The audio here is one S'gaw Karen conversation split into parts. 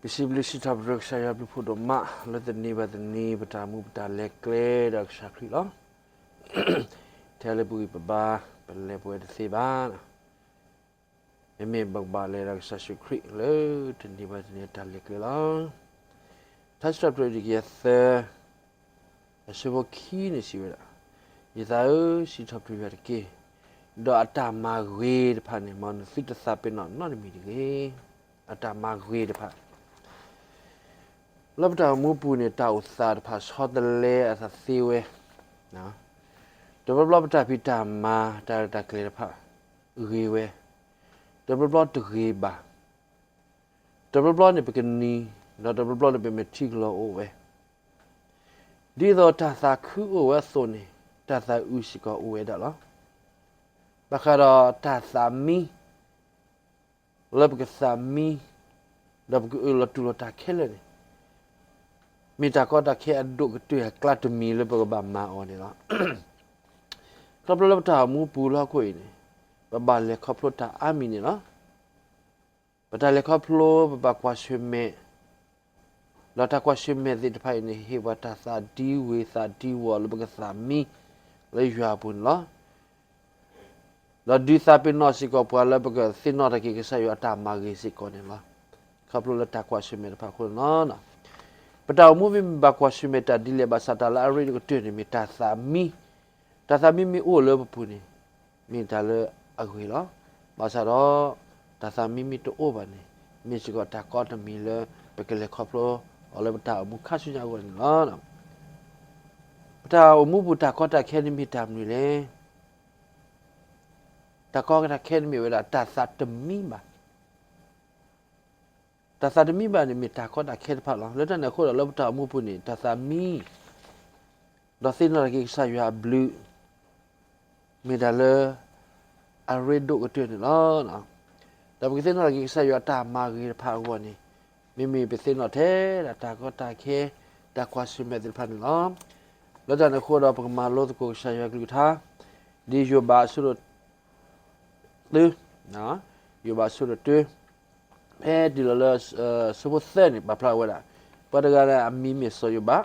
ပစံးဘျုးစံးထီၣ်ပတြၢၤကစၢ်ယွၤဘျုးဖှိၣ်ဒိၣ်မး လၢတနံၤဘၣ်တနံၤ ပတၢ်အိၣ်မူပတၢ်လဲၤကျဲဒီးကစၢ်ခရံာ်လီၤ. ထဲလၢပဂံၢ်ပဘါ ပလဲၤပဝဲတသ့ဘၣ်. မ့မ့ၢ်ပကဘၣ်လဲၤဒီးကစၢ်ယ့ၣ်ၡူးခရံာ်လၢတနံၤဘၣ်တနံၤအတၢ်လဲၤကျဲလီၤ. ထါစံးထီၣ်ပတြၢၤတကယၤသၢ အဆၢဖိခံန့ၣ်စံးဝဲဒၣ်, ယသးဧၢ, စံးထီၣ်ပတြၢၤယွၤတက့ၢ်, ဒီးအတၢ်မၤဂ့ၤတဖၣ်န့ၣ် မ်နသုတသးပ့ၤနီၣ်နီတမံၤတဂ့ၤ. အတၢ်မၤဂ့ၤတဖၣ် လၢပတၢ်အိၣ်မူပူၤန့ၣ် တၢ်အိၣ်သးတဖၣ်ဆီတလဲအသးသ့ဝဲ, တဘျီဘျီပတၢ်ဖံးတၢ်မၤ တၢ်ရဲၣ်တၢ်ကျဲၤတဖၣ် ဂ့ၤဝဲ, တဘျီဘျီတဂ့ၤဘၣ်, တဘျီဘျီန့ၣ်ပကနံၤ, ဒီးတဘျီဘျီန့ၣ်ပမ့ၢ်ထံကလီၤအိၣ်ဝဲ, ဒ်သိးတၢ်သးခုအိၣ်ဝဲအသိးန့ၣ် တၢ်သးအုးစ့ၢ်ကီးအိၣ်ဝဲဒၣ်လီၤ. ဘၣ်ဃးဒီးတၢ်သးမံ လၢပကသးမံ ဒီးပကအၢၣ်လီၤတူၢ်လိာ်တၢ်ခဲလၢာ်န့ၣ် မ့ၢ်တၢ်ကီတၢ်ခဲအဒိၣ်ကတၢၢ်အကျါတမံၤလၢပကဘၣ်မၤအီၤန့ၣ်လီၤ. ခီဖျိလၢပတၢ်အိၣ်မူပူၤလၢဟီၣ်ခိၣ်အံၤန့ၣ် ပဘၣ်လဲၤခီဖျိတၢ်အါမံၤန့ၣ်လီၤ. ပတၢ်လဲၤခီဖျိ ပဘၣ်ကွၢ်ဆၢၣ်မဲာ်, ဒီးတၢ်ကွၢ်ဆၢၣ်မဲာ်သ့ၣ်တဖၣ်အံၤန့ၣ် ဟ့ၣ်ပှၤတၢ်သးဒံဝုၤသးဒံဝီၤလၢပကသးမံလၢယွၤအပူၤန့ၣ်လီၤ. ဒီးဒုးသးပ့ၤနီၣ်စ့ၢ်ကီးပှၤလၢပကသ့ၣ်နီၣ်ထီၣ်က့ၤကစၢ်ယွၤအတၢ်မၤဂ့ၤစ့ၢ်ကီးန့ၣ်လီၤ. ခီဖျိလၢတၢ်ကွၢ်ဆၢၣ်မဲာ်တဖၣ်အဃိန့ၣ်လီၤ. ပတၢ်အိၣ်မူမ့ၢ်ဘၣ်ကွၢ်ဆၢၣ်မဲာ်တၢ်ဒ်လဲၣ်ဘၣ်ဆၣ် တၢ်လၢအရ့ဒိၣ်ကတၢၢ်န့ၣ်မ့ၢ်တၢ်သးမံ, တၢ်သးမံမ့ၢ်အိၣ်လၢပပူၤန့ၣ် မ့ၢ်တၢ်လၢအဂ့ၤလီၤ. ဘၣ်ဆၣ်ဒီး တၢ်သးမံမ့ၢ်တအိၣ်ဘၣ်န့ၣ် မ့ၢ်စ့ၢ်ကီးတၢ်ကီတမံၤလၢ ပကလဲၤခီဖျိအီၤလၢပတၢ်အိၣ်မူခါဆူညါအဂီၢ်န့ၣ်လီၤ. ပတၢ်အိၣ်မူပူၤတၢ်ကီတၢ်ခဲန့ၣ်မ့ၢ်တၢ်မနုၤလဲၣ်. တၢ်ကီတၢ်ခဲန့ၣ်မ့ၢ်ဝဲဒၣ်တၢ်သးတမံဘၣ်. တၢ်သးတမံဘၣ်န့ၣ်မ့ၢ်တၢ်ကီတၢ်ခဲတဖၣ်လီၤ. လၢတၢ်န့ၣ်အဃိဒီးလၢပတၢ်အိၣ်မူပူၤန့ၣ် တၢ်သးမံ ဒီးသ့ၣ်နီၣ်ထီၣ်က့ၤကစၢ်ယွၤအဘျုး မ့ၢ်တၢ်လၢ အရ့ဒိၣ်ကတၢၢ်န့ၣ်လီၤ. ဒီးပကသ့ၣ်နီၣ်ထီၣ်က့ၤကစၢ်ယွၤအတၢ်မၤဂ့ၤတဖၣ်အဂီၢ်န့ၣ် မ့မ့ၢ်ပသ့ၣ်နီၣ်ထဲဒၣ်တၢ်ကီတၢ်ခဲ တၢ်ကွၢ်ဆၢၣ်မဲာ်သ့ၣ်တဖၣ်န့ၣ်လီၤ. လၢတၢ်န့ၣ်အဃိဒီးပကမၤလိသကိးကစၢ်ယွၤကလုၢ်ကထါ ဒ်ယိၤဘးအဆၢဒိၣ် တု, ယိၤဘးအဆၢဒိၣ်တု, ဖဲတုၤလီၤလၢ ဆၢဖိသၢန့ၣ် ပာ်ဖျါဝဲဒၣ် ပှၤတဂၤန့ၣ်အမံၤမ့ၢ်စီၤယိၤဘး,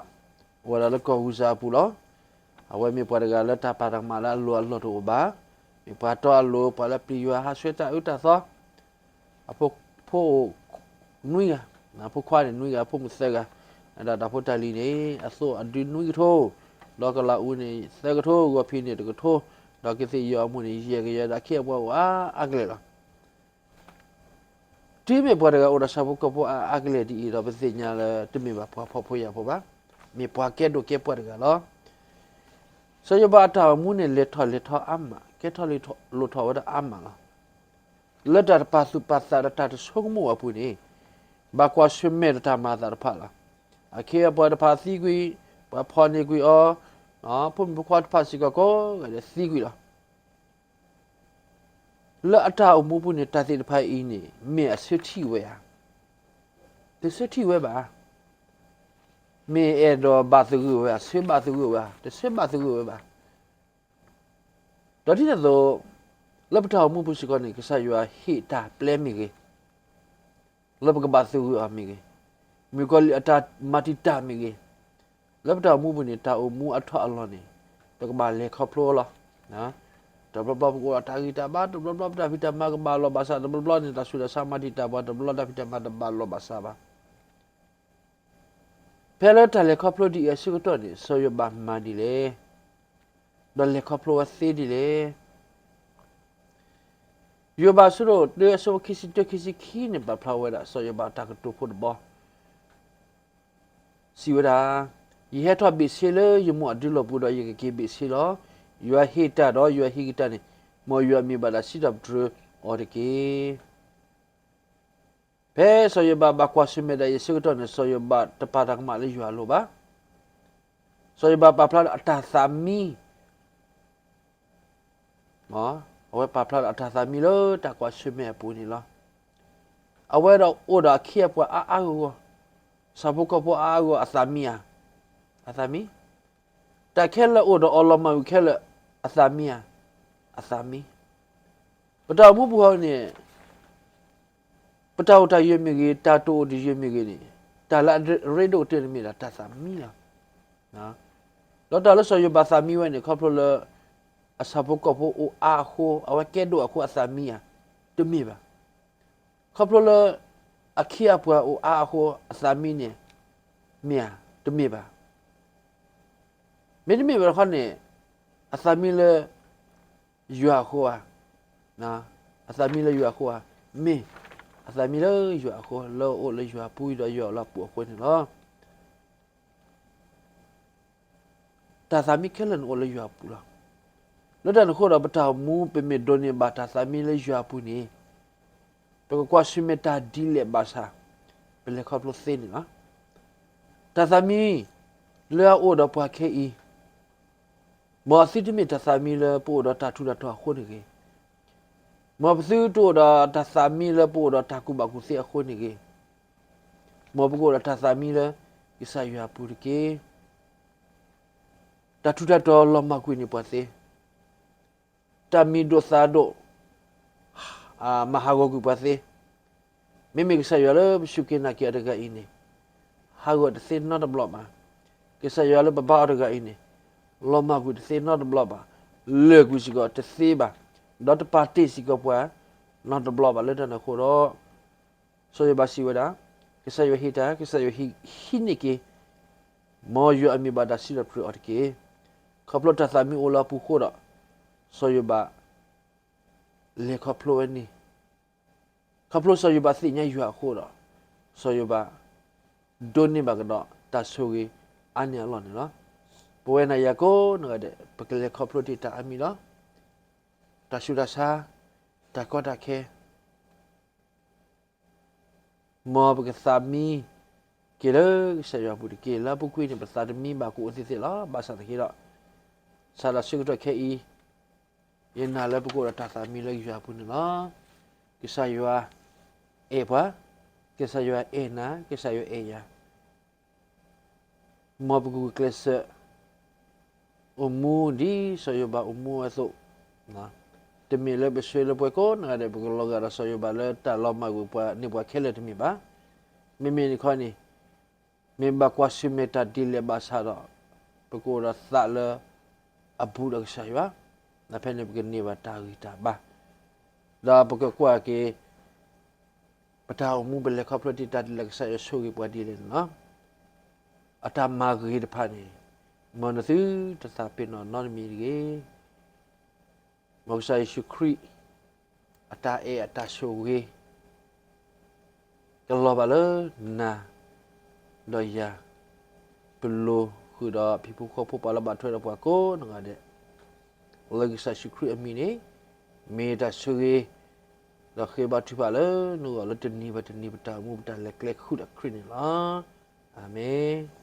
အိၣ်ဝဲဒၣ်လၢကီၢ်အူစၤအပူၤလီၤ. အဝဲမ့ၢ်ပှၤတဂၤလၢတၢ်ပာ်တၢ်ကမၣ်လၢအလိၤအလီၢ်တအိၣ်ဘၣ်, မ့ၢ်ပှၤတီအလိၤ ပှၤလၢပျံၤယွၤဟးဆှဲးတၢ်အၢတၢ်သီ အဖိ ဖိအိၣ်နွံဂၤ, အဖိခွါန့ၣ်နွံဂၤ အဖိမုၣ်သၢဂၤ, အဒၣ်တၢ်ဖိတၢ်လံၤန့ၣ် အသိၣ်အဒုနွံကထိ, ဒီးကလးအူန့ၣ်သၢကထိ, ဂီၤဖံးန့ၣ်တကထိ, ဒီးကသ့ၣ်ယီၤအမူန့ၣ်ယဲၢ်ကယၤ, ဒီးအခ့အပှၤအိၣ်အါအါကလဲာ်လီၤ. တုၤမ့ၢ်ပှၤတဂၤအိၣ်ဒီးဆၣ်ဖိကီၢ်ဖိအါအါကလဲာ်ဒ်အံၤဒီး ပသ့ၣ်ညါလၢတမ့ၢ်ဘၣ်ပှၤဖှီၣ်ဖိယာ်ဖိဘၣ်, မ့ၢ်ပှၤကဲဒိၣ်ကဲပှၢ်တဂၤလီၤ. စီၤယိၤဘးအတၢ်အိၣ်မူန့ၣ် လဲၤထီၣ်လဲၤထီအါမး, ကဲထီၣ်လဲၤထီၣ်လိၣ်ထီၣ်ဝဲဒၣ်အါမးလီၤ. လၢတၢ်တပာ်သူၣ်ပာ်သးဒီးတၢ်တဆိကမိၣ်အပူၤန့ၣ် ဘၣ်ကွၢ်ဆၢၣ်မဲာ်ဒီးတၢ်မၤအသးတဖၣ်လီၤ. အခ့အပှၤတဖၣ်သံကွံာ်, ပှၤဖီၣ်န့ၢ်ကွံာ်အီၤ, ဖိမုၣ်ဖိခွါတဖၣ်စ့ၢ်ကီးကိးဂၤဒဲးသံကွံာ်လီၤ. လၢအတၢ်အိၣ်မူပူၤန့ၣ် တၢ်သ့ၣ်တဖၣ်အံၤန့ၣ် မ့ၢ်အဆၢထံၣ်ဝဲဧါ, တဆၢထံၣ်ဝဲဘၣ်. မ့ၢ်အဲၣ်ဒိးဘၣ်သဂၢၢ်ဝဲဧါ, ဆၢဘၣ်သဂၢၢ်ဝဲဧါ, တဆၢဘၣ်သဂၢၢ်ဝဲဘၣ်. ဒီးဒ်န့ၣ်အသိး လၢပတၢ်အိၣ်မူပူၤစ့ၢ်ကီးန့ၣ် ကစၢ်ယွၤဟ့ၣ်တၢ်ပျဲမ့ၢ်ဂ့ၤ, လၢပကဘၣ်သဂၢၢ်အီၤမ့ၢ်ဂ့ၤ, မုၣ်ကီၤလံၢ်အတၢ်မၤတံာ်တာ်မ့ၢ်ဂ့ၤ, လၢပတၢ်အိၣ်မူပူၤန့ၣ် တၢ်အိၣ်မူအထီၣ်အလီၢ်န့ၣ် ပကဘၣ်လဲၤခီဖျိလီၤ. တဘျီဘျီပကအိၣ်ဒီးတၢ်ဂံၢ်တၢ်ဘါ, တဘျီဘျီပတၢ်ဖံးတၢ်မၤကဘၣ်လီၤဘၣ်စး, တဘျီဘျီန့ၣ် တၢ်ဆူးတၢ်ဆါမၤတံာ်တာ်ပှၤ, တဘျီဘျီတၢ်ဖံးတၢ်မၤတဘၣ်လီၤဘၣ်စးဘၣ်. ဖဲလၢတၢ်လဲၤခီဖျိဒ်အံၤအဆၢကတီၢ်န့ၣ် စီၤယိၤဘးမၤဒ်လဲၣ်, ဒီးလဲၤခီဖျိဝဲသ့ဒ်လဲၣ်. ယိၤဘးအဆၢဒိၣ်တၢ အဆၢဖိခံဆံတၢ ခံဆံခံန့ၣ် ပာ်ဖျါဝဲဒၣ်စီၤယိၤဘးတၢ်ကတိၤဖိတဘီ စံးဝဲဒၣ်, ယဟဲထီၣ်ဘ့ၣ်ဆ့လၢယမိၢ်အဒုလီၢ်ပူၤဒီးယကက့ၤဘ့ၣ်ဆ့လီၤ. ယွၤဟ့ၣ်တၢ်ဒီးယွၤဟံးကတၢၢ်န့ၣ်, မ်ယွၤမ့ၢ်ဘၣ်တၢ်စံးထီၣ်ပတြၢၤအီၤတက့ၢ်. ဖဲစီၤယိၤဘးဘၣ်ကွၢ်ဆၢၣ်မဲာ်ဒၣ်အံၤအဆၢကတီၢ်န့ၣ် စီၤယိၤဘးတပာ်တၢ်ကမၣ်လၢယွၤအလိၤဘၣ်. စီၤယိၤဘးပာ်ဖျါဒီးအတၢ်သးမံ, အဝဲပာ်ဖျါဒီးအတၢ်သးမံလၢတၢ်ကွၢ်ဆၢၣ်မဲာ်အပူၤန့ၣ်လီၤ. အဝဲဒီးအိၣ်ဒီးအခ့အပှၤအါအါဂီၢ်ဂီၢ်, ဆၣ်ဖိကီၢ်ဖိအါအါဂီၢ်ဂီၢ် အသးမံဧါ, အသးမံ တၢ်ခဲလၢာ်အိၣ်ဒီးအီၤလီၤမၢ်ဝံၤခဲလၢာ် အသးမံဧါ, အသးမံ. ပတၢ်အိၣ်မူပူၤဃီန့ၣ် ပ ပတၢ်အိၣ်တၢ်ယၢၤမ့ၢ်ဂ့ၤ, တၢ်တအိၣ်တယၢၤမ့ၢ်ဂ့ၤန့ၣ်, တၢ်လၢအရ့ဒိၣ်ကတၢၢ်န့ၣ်မ့ၢ်ဒၣ်တၢ်သးမံလီၤ. ဒီးတၢ်လၢစီၤယိၤဘးသးမံဝဲန့ၣ် ခီဖျိလၢ အဆၣ်ဖိကီၢ်ဖိအိၣ်အါအဃိ, အဝဲကဲဒိၣ်အဃိအသးမံဧါ, တမ့ၢ်ဘၣ်. ခီဖျိလၢ အခ့အပှၤအိၣ်အါအဃိအသးမံန့ၣ် မ့ၢ်ဧါ, တမ့ၢ်ဘၣ်. မ့တမ့ၢ်ဘၣ်တခီန့ၣ်, အသးမံလၢ ယွၤအဃိဧါ, အသးမံလၢယွၤအဃိဧါ, မ့ၢ် အသးမံလၢယွၤအဃိ, လၢအအိၣ်လၢယွၤအပူၤဒီးယွၤအိၣ်လၢအပူၤအဃိန့ၣ်လီၤ. တၢ်သးမံခဲလၢာ်န့ၣ်အိၣ်လၢယွၤအပူၤလီၤ. လၢတၢ်န့ၣ်အဃိဒီး ပတၢ်အိၣ်မူပမ့ၢ်ဒိးန့ၢ်ဘၣ်တၢ်သးမံလၢယွၤအပူၤန့ၣ်, ပကကွၢ်ဆၢၣ်မဲာ်တၢ်ဒ်လဲၣ်ဘၣ်ဆၣ် ပလဲၤခီဖျိသ့န့ၣ်လီၤ. တၢ်သးမံ လၢအအိၣ်ဒီးပှၤခဲအံၤ, မ်အသုတမ့ၢ်တၢ်သးမံလၢပအိၣ်ဒီးတၢ်ထူးတၢ်တီၤအဃိန့ၣ်ဂ့ၤ, မ်ပသုတအိၣ်ဒီးတၢ်သးမံလၢပအိၣ်ဒီးတၢ်ကူၣ်ဘၣ်ကူၣ်သ့အဃိန့ၣ်ဂ့ၤ, မ်ပကအိၣ်ဒီးတၢ်သးမံလၢ ကစၢ်ယွၤအပူၤတက့ၢ်. တၢ်ထူးတၢ်တီၤလီၤမၢ်ကွံာ်န့ၢ်ပှၤသ့, တၢ်မံၤဒိၣ်သၣ်ဒိၣ် မၤဟးဂီၤကွံာ်ပှၤသ့, မ့မ့ၢ်ကစၢ်ယွၤလၢပစူၢ်က့ၤနာ်က့ၤအီၤတဂၤအံၤန့ၣ်, ဟးဂီၤတသ့နီတဘျီဘၣ်. ကစၢ်ယွၤလၢပဘါအီၤတဂၤအံၤန့ၣ်, လီၤမၢ်ကွံာ်တသ့နီတဘျီဘၣ်, လၢာ်ကွံာ်စ့ၢ်ကီးတသ့ဘၣ်, ဒီးတပာ်တ့ၢ်စ့ၢ်ကီးပှၤနီတဘျီဘၣ်. လၢတၢ်န့ၣ်အဃိဒီး စီၤယိၤဘးစံးဝဲဒၣ်, ကစၢ်ယွၤဟ့ၣ်တၢ်, ကစၢ်ယွၤဟံးန့ၢ်က့ၤ, မ်ယွၤအမံၤဘၣ်တၢ်စံးထီၣ်ပတြၢၤအီၤတက့ၢ်. ခီဖျိတၢ်သးမံအိၣ်လၢအပူၤအဃိဒီး, စီၤယိၤဘး လဲၤခီဖျိဝဲန့ၣ်, ခီဖျိစီၤယိၤဘးသ့ၣ်ညါယွၤအဃိဒီး, စီၤယိၤဘး ဒိးန့ၢ်ဘၣ်ကဒီးတၢ်ဆိၣ်ဂ့ၤအါန့ၢ်အလီၢ်န့ၣ်လီၤ. ပဝဲနၤယၤကိးနဂၤဒဲး ပကလဲၤခီဖျိတ့ၢ်တၢ်အါမံၤလီၤ. တၢ်ဆူးတၢ်ဆါ, တၢ်ကီတၢ်ခဲ မ်ပကသးမံက့ၤလၢကစၢ်ယွၤအပူၤတက့ၢ်. လၢအပူၤကွံာ်န့ၣ် ပသးတမံဘၣ်ကအိၣ်သ့သ့လီၤ. ဘၣ်ဆၣ်သနာ်က့ဒီး, စးထီၣ်ဆၢကတီၢ်ခဲအံၤ, ယနာ်လၢပကအိၣ်ဒီးတၢ်သးမံလၢယွၤအပူၤန့ၣ်လီၤ. ကစၢ်ယွၤအဲၣ်ပှၤ, ကစၢ်ယွၤအဲၣ်နၤ, ကစၢ်ယွၤအဲၣ်ယၤ မ်ပကဂုာ်ကျဲးစၢး အိၣ်မူဒ်စီၤယိၤဘးအိၣ်မူဝဲအသိး, တမ့ၢ်လၢပဆှၢလၢပှဲၤကိးနဂၤဒဲး ပကလီၤဂာ်ဒီးစီၤယိၤဘးလၢတၢ်လီၤမၢ်ကွံာ်ပှၤန့ၢ်ပှၤခဲလၢာ်တမ့ၢ်ဘၣ်. မ့မ့ၢ်န့ၣ်ခီန့ၣ်, မ့ၢ်ဘၣ်ကွၢ်ဆၢၣ်မဲာ်တၢ်ဒ်လဲၣ်ဘၣ်ဆၣ်ဒီး, ပကအိၣ်ဒီးသးလၢအဘူးဒီးကစၢ်ယွၤ, ဒီးဖဲန့ၣ်ပကန့ၢ်ဘၣ်တၢ်ဂံၢ်တၢ်ဘါ, ဒီးပကကွၢ်က့ၤ ပတၢ်အိၣ်မူပလဲၤခီဖျိတ့ၢ်တၢ်ဒ်လဲၣ် ကစၢ်ယွၤဆိၣ်ဂ့ၤပှၤဒ်လဲၣ်န့ၣ်လီၤ. အတၢ်မၤဂ့ၤတဖၣ်န့ၣ်, မ်နသုတသးပ့ၤနီၣ်နီတမံၤတဂ့ၤ. မ်ကစၢ်ယ့ၣ်ၡူးခရံာ် အတၢ်အဲၣ်အတၢ်ဆိၣ်ဂ့ၤ ကလီၤဘၣ်လၢနၤ ဒီးယၤ, ပလိၤဃုာ်ဒီးဖံဖိဃီဖိပှၤလၢဘၣ်ထွဲဒီးပှၤကိးနဂၤဒဲး, လၢကစၢ်ယ့ၣ်ၡူးခရံာ်အမံၤန့ၣ်, မ့ၢ်တၢ်ဆိၣ်ဂ့ၤ ဒီးဃ့ဘါထုကဖၣ်လၢနဂီၢ်လၢတနံၤဘၣ်တနံၤ ပတၢ်အိၣ်မူပတၢ်လဲၤကျဲဃုာ်ဒီးခရံာ်န့ၣ်လီၤ. အၤမ့ၣ်.